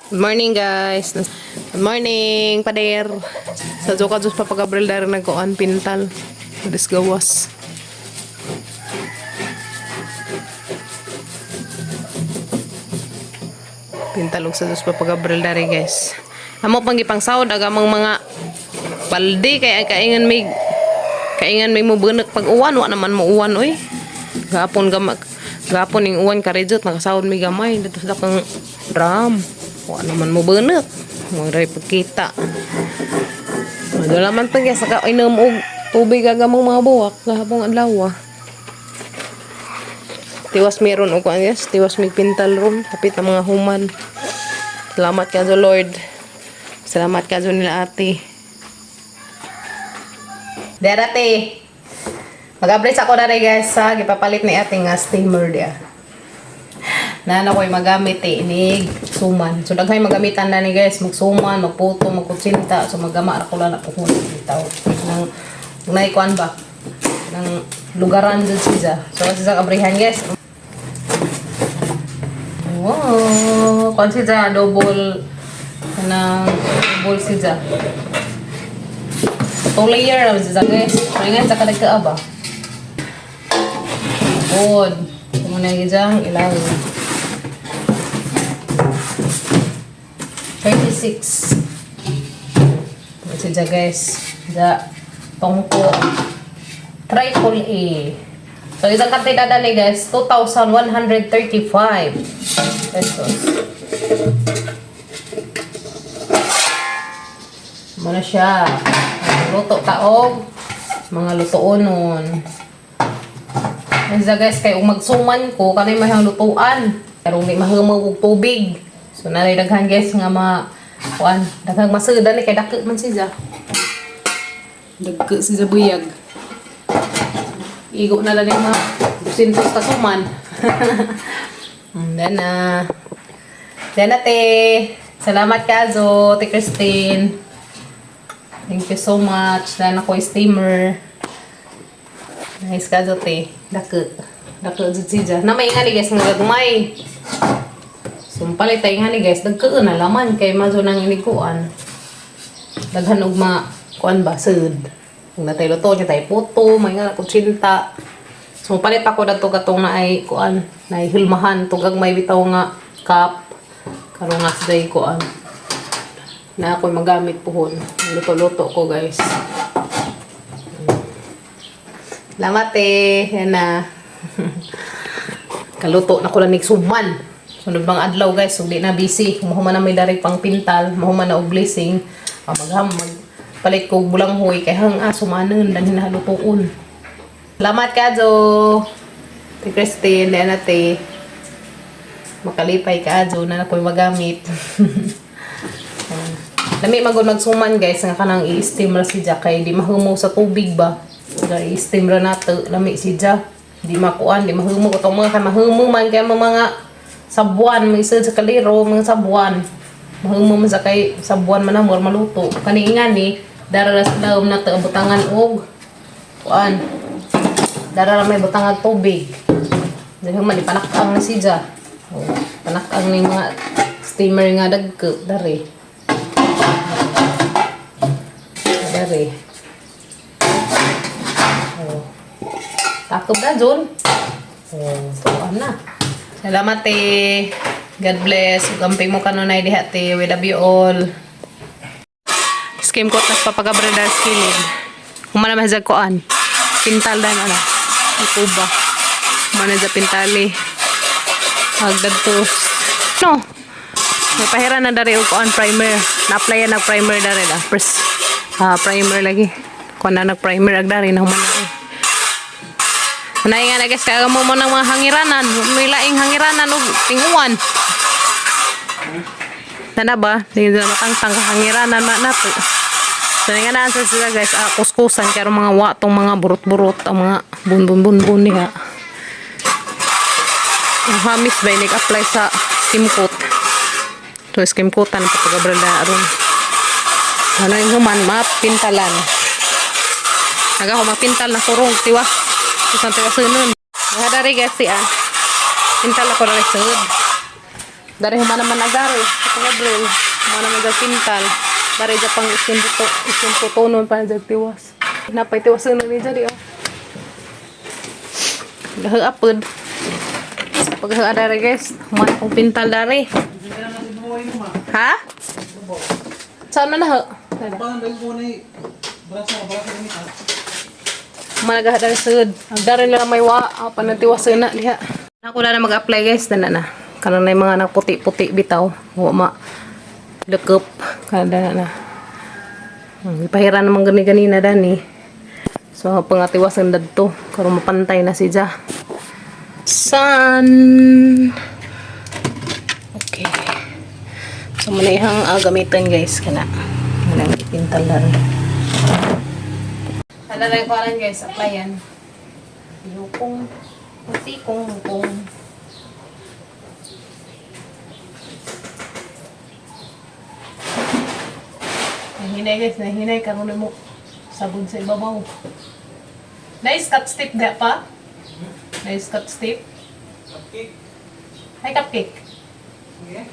Good morning, guys. Good morning, pader. Sa Joka Diyos Papa Gabriel dari nagkuan pintal. Alis gawas. Pintal og sa Diyos Papa Gabriel dari, guys. Amo pang gipang sahod aga amang mga balde kay kaingan may mo bunak pag uwan, wa naman mo uwan oy. Gapon gama gapon ning uwan karejot nakasahod mi gamay dito sa kang drum. Wa naman mo bunak. Mo ray pagkita. Madala man pa guys, saka inom og tubig agamang mga buwak gahapon adlaw. Tiwas meron og kuan, guys, tiwas mig pintal room, hapit na mga human. Salamat ka Lord. Salamat ka nila ate. Dera ate. Mag-update ako na rin, guys, sa gipapalit ni ate nga steamer dia. Na ko'y magamit eh, inig suman. So daghay magamitan na ni, guys, magsuman, magputo, magkutsinta. So maggama ra ko lang na puhon bitaw. Nang nay kuan ba? Nang lugaran jud siya. So kasi sa kabrihan, guys. Wow, kuan siya double kanang double siya. Two layer ra siya, guys. May nga sa kadagka ba? Good. Muna gijang ilawin. 36. Ito siya, guys. Da tongko. Triple A. So isang kantidad ni, guys, 2,135 pesos. Muna siya. Luto taog. Mga lutoon nun. Kasi, guys, kay ug magsuman ko, kanay mahang lutuan. Pero may mahumaw og tubig. So naray daghan, guys, nga ma kuan, daghang masudan ni kay dako man siya. Dagko siya buyag. Igo na lang yung mga 200 ka suman. Dan na. Dan na, te. Salamat kazo, te Christine. Thank you so much. Dan ako steamer. Nice kazo, te. Dako. Dako jud siya. Na may nga ni, guys, nga gagmay. So palit tayo nga ni, guys, dagko na laman kay mazo nang iniguan. Daghan og ma kuan ba sud. Kung natay luto niya tay puto, may nga kutsinta. So palit ako dadto katong na ay kuan, na hilmahan tugag may bitaw nga cup. Karon nga sa kuan. Na ako magamit puhon. Luto-luto ko, guys. Salamat eh. Yan na. Kaluto na ko lang suman. Sunod bang adlaw, guys, so di na busy. Mahuman na may darig pang pintal, mahuman na og blessing. Ah, magham mag palit ko bulang huy kay hang sumanon dan hinalutuon. Salamat kazo. Te Christine, di na te. Makalipay ka azo na ako'y magamit. Lami magod magsuman, guys, nga kanang i-steam ra si kay di mahumo sa tubig ba. Ga i-steam ra nato, lami si Ja. Di makuan, di mahumo ko tong mga kay mahumo man kay mga sabuan, may isa sa kaliro, mga sabuan. Mahumo man sa kay sabuan man amor maluto. Kani nga ni dara ra sa daom nato butangan og kuan. Dara ra may butangan tubig. Dahil man ipanakang na si Ja. Oh, panakang ni mga steamer nga dagko dari. Dari. Oh. Takop na, John. Oh, tuan na. Salamat, te. God bless. Gamping mo kanunay diha, te. We love you all. Scheme ko tas papagabrel kilid. Humana man sa kuan. Pintal dan ano. Ikuba. Humana sa pintali. Agdadtos. No. May pahira na dari og kuan primer. Na-apply na primer dari da. First primer lagi. Kuan na nag primer ag dari na human na. Unay nga na, guys, kaya mo mo ng mga hangiranan. May laing hangiranan og tinguan. Nana ba? Hindi na matangtang hangiranan ma nato. So nga na sa sila, guys, kuskusan kaya mga watong mga burot-burot ang mga bun-bun-bun-bun niya. Ang hamis ba nag-apply sa steam coat. So steam coatan pagkabrel na aron. Ano yung human mapintalan. Naga ko mapintal na kurong tiwas. Isang tiwas nun. Mga dari, guys, siya. Pintal ako dari sud. Dari human naman agari. Ito Gabriel. Human naman agad pintal. Dari dyan pang iskin buto. Iskin putonon pa dyan tiwas. Napay tiwas na ni dyan di oh. Gahaapod. Paghaha dari guys. Human akong pintal dari. Ha? Saan man na ho? Managaha dari sud. Ang dari na may wa, ah, panatiwas na diha. Ako na mag-apply guys, dana na. Kanang na yung mga nagputi-puti bitaw. Wa ma lekep kada na. Ipahira naman gani ganina dani. So pangatiwasan dadto karon mapantay na si Ja. Sun. Okay. So muna ihang gamitin guys kana. Muna ang ipintal na rin. Ano na yung kuwanan guys, applyan. Yukong, puti kong kong. Nahinay guys, nahinay. Karoon mo sabon sa ibabaw. Nice cut step da pa. Nice cut tape. Cupcake. Hi cupcake. Okay.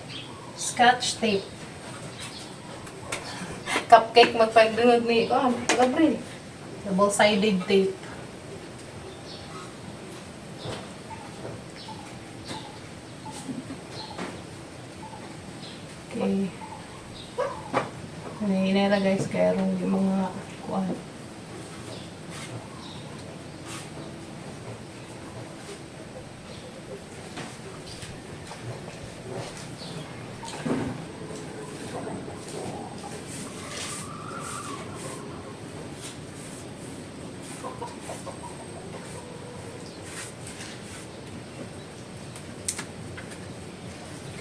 Scotch tape. Cupcake magpagdungog ni oh, Gabriel. Double-sided tape. Okay. Hinahinay ra guys kaya rong yung mga kuan.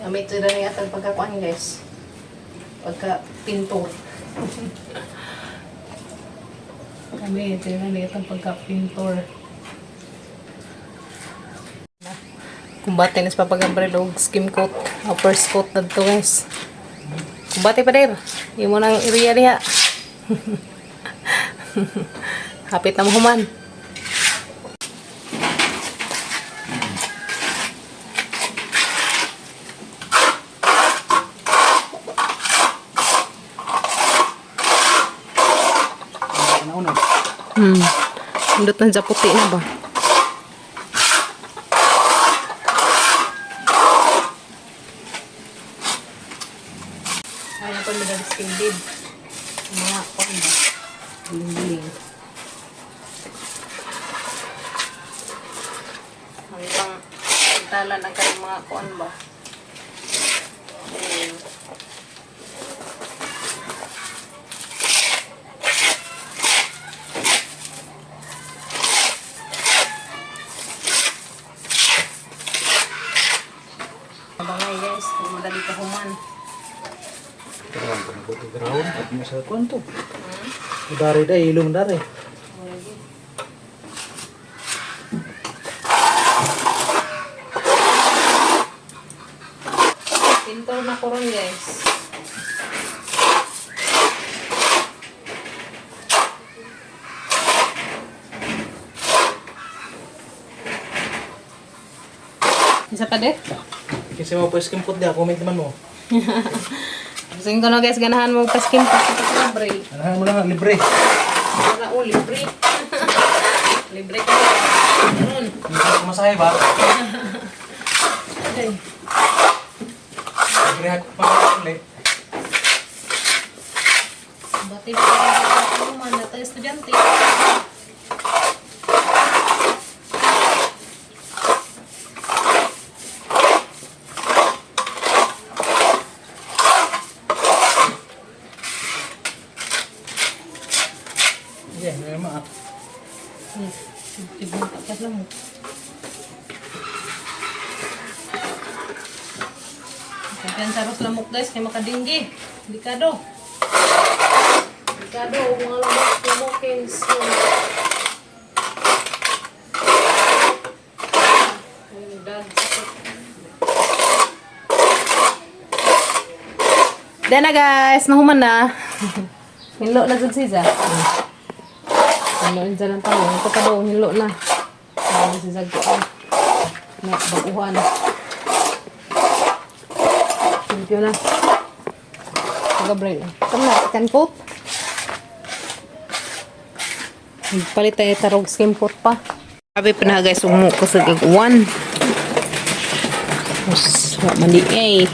Gamit sila na yata pagkakuan guys. Pagka pintor. Kami, ito na yata pagka pintor. Kumbate na sa papagabrel og skim coat, o first coat na to guys. Kumbate pa der. Imo nang area diha. Hapit na mahuman. Ano una? Indot na dyan puti na ba? Ay, ito na skin did. Mga kuan ba? Guling-guling. Ang pang pintalan ang kanyang mga kuan ba? Guling. Bangay guys, kung madali ka human. Ground ko na ground. At mo sa kwanto. Dari da ilong dari. Pintor na ko ron guys. Isa pa din? Kasi mo pa skim coat dia, comment naman mo. Gusto ko na guys, ganahan mo paskin pa sa libre. Anahan mo lang libre. Wala oh, libre. Libre ka. Ganun. Hindi ka masahe ba? Okay. Libre ako pa ulit. Bati pa man na tayo estudyante. Yeah, may maak. Tignan ka lang mo. Kaya sa ros lamok guys, kay makadinggi. Delikado. Delikado, mga lamok, lamokins. Ayun, dag, sakit. Then na guys, nahuman na. Hinlo na jud siya. Hinlo na dyan ang tao. Ito pa daw, hinlo na. Sabi si Zag ko. Na, baguhan. Yun na. Gabriel. Tama na, second coat. Palit tayo tarog skim coat pa. Sabi pa na guys, umuko sa gagwan. Wa man di ay.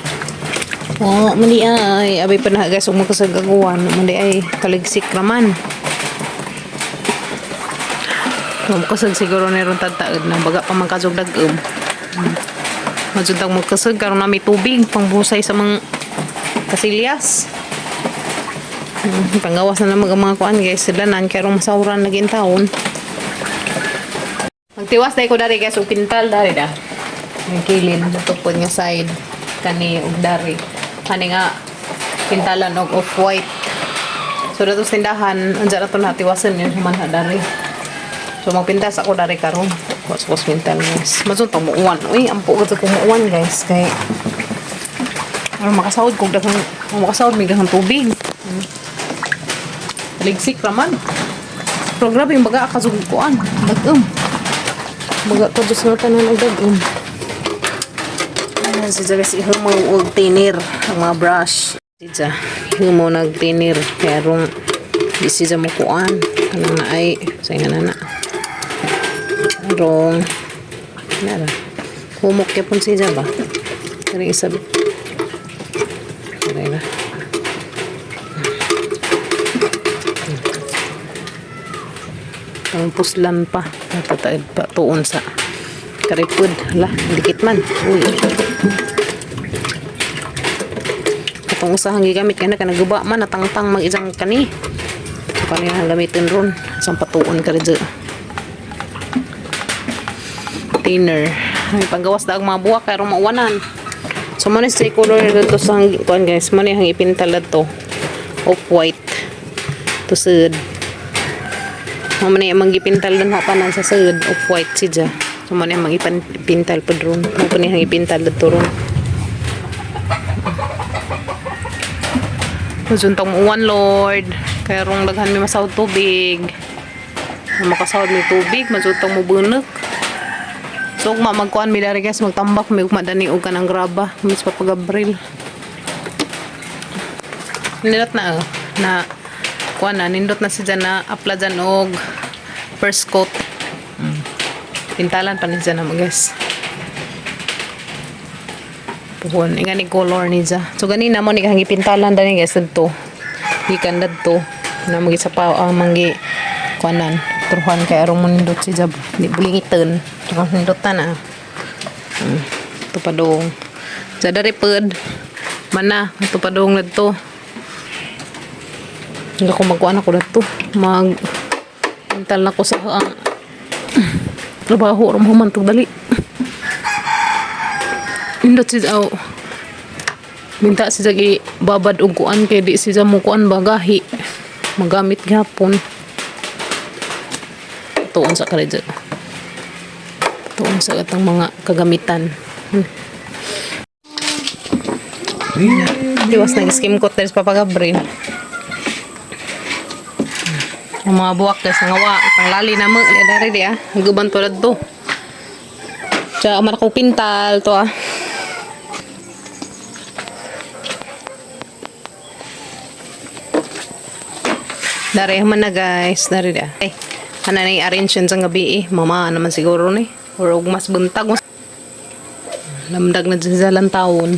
Wa man di ay. Abi pa na guys, umuko sa gagwan. Man di ay. Kaligsik raman. Magkasag siguro ni ron tagtaod na baga pa man kasog dag-um. Majud ang magkasag karon na may tubig pangbusay sa mga kasilyas. Panggawas na naman ang mga kuan guys, sila nan kay rong masawran lagi taon. Magtiwas na ko dari guys og pintal dari da. Ang kilid natupod nga side kani og dari. Kani nga pintalan og off-white. So dato sa tindahan, unsa na to natiwasan yun human ha dari. So magpintas ako dari karon. Was was pintal guys. Masun tong muuwan. Uy, ampo ko kung muuwan guys kay ano makasahod kog daghang makasahod mig daghang tubig. Ligsik raman. Pero grabe yung baga kasug kuan. Dag-um. Baga ko just nga tanan og dag-um. Ayan, si Jaga si Humo og thinner ang mga brush. Si Ja, Humo nag thinner pero di siya mo kuan. Kanang na ay sa nga na na. Rong nara. Humok gyapon siya ba? Kani isa. Kani na. Ang puslan pa. Natataid pa tuon sa karipod. Hala, dikit man. Uy. Katong usahang gigamit kay na kanaguba man natangtang mag isang kani. So kani ang gamitin ron. Isang patuon ka rin thinner. Ay, panggawas na ang mga buwak kay rong mauwanan. So mo ni sa color dito sa kuan guys, mo ni ang ipintal to. Off-white. To sud. Mo ni ang gipintal dun tanan sa sud, off-white siya. So mo ni ang ipintal pod ron. Mo ni ang ipintal dito ron. Usuntong uwan, Lord. Kaya rong daghan mi masahod tubig. Makasahod mi tubig, masutong mo bunak. So ugma magkuan mi dari guys, magtambak mi ugma dani og kanang graba, mis pa Gabriel. Nindot na oh, na kuan na nindot na si dyan na apply dyan og first coat. Pintalan pa ni dyan na guys. Puhon, inga ni color ni dyan. So ganina mo ni kang ipintalan dani guys didto. Gikan didto na magi sa pa manggi kuanan. Truhan kay aron mo nindot si Jab. Di bulingitan. Truhan nindotan na. Ito pa dong. Sa dari pod. Mana, ito pa dong didto. Hindi ko magkuan ako didto. Mag pintal na ko sa ang trabaho rom human tug dali. Indot si aw. Minta si Jagi babad og kuan kay di siya mo kuan bagahi. Magamit gyapon. Tuon sa karidyo. Tuon sa atang mga kagamitan. Tiwas nag skim coat diri sa Papa Gabriel. Ang mga buwak guys, nga wa panglali na mo dari di ah. Guban to to. Tsaka man ako pintal to ah. Dari man na guys, dari da. Eh, ano na i-arrange yun sa gabi eh. Mama naman siguro ni. Or og mas buntag. Mas lamdag na dyan sa taon.